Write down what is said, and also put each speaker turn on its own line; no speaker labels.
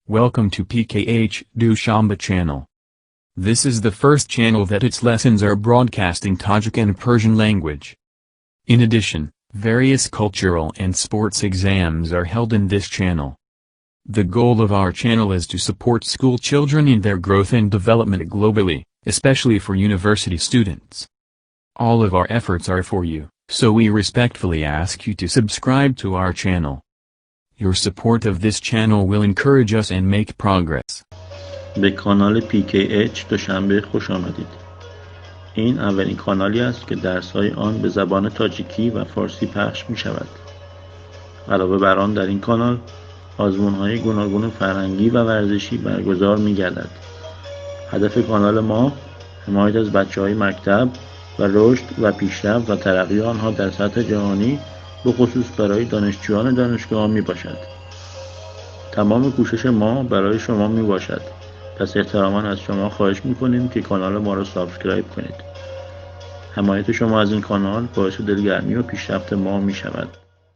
Welcome to PKH Dushanbe channel. This is the first channel that its lessons are broadcast in Tajik and Persian language. In addition, various cultural and sports exams are held in this channel. The goal of our channel is to support school children in their growth and development globally, especially for university students. All of our efforts are for you, so we respectfully ask you to subscribe to our channel. Your support of this channel will encourage us and make progress.
به کانال PKH دوشنبه خوش آمدید. این اولین کانالی است که درسهای آن به زبان تاجیکی و فارسی پخش می شود. علاوه بر آن، در این کانال آزمون های گوناگون فرهنگی و ورزشی برگزار می گردد. هدف کانال ما حمایت از بچه های مکتب و رشد و پیشرفت و ترقی آنها در سطح جهانی، به خصوص برای دانشجویان دانشگاه می باشد. تمام کوشش ما برای شما می باشد، پس احتراما از شما خواهش می کنیم که کانال ما را subscribe کنید. حمایت شما از این کانال باعث دلگرمی و پیشرفت ما می شود.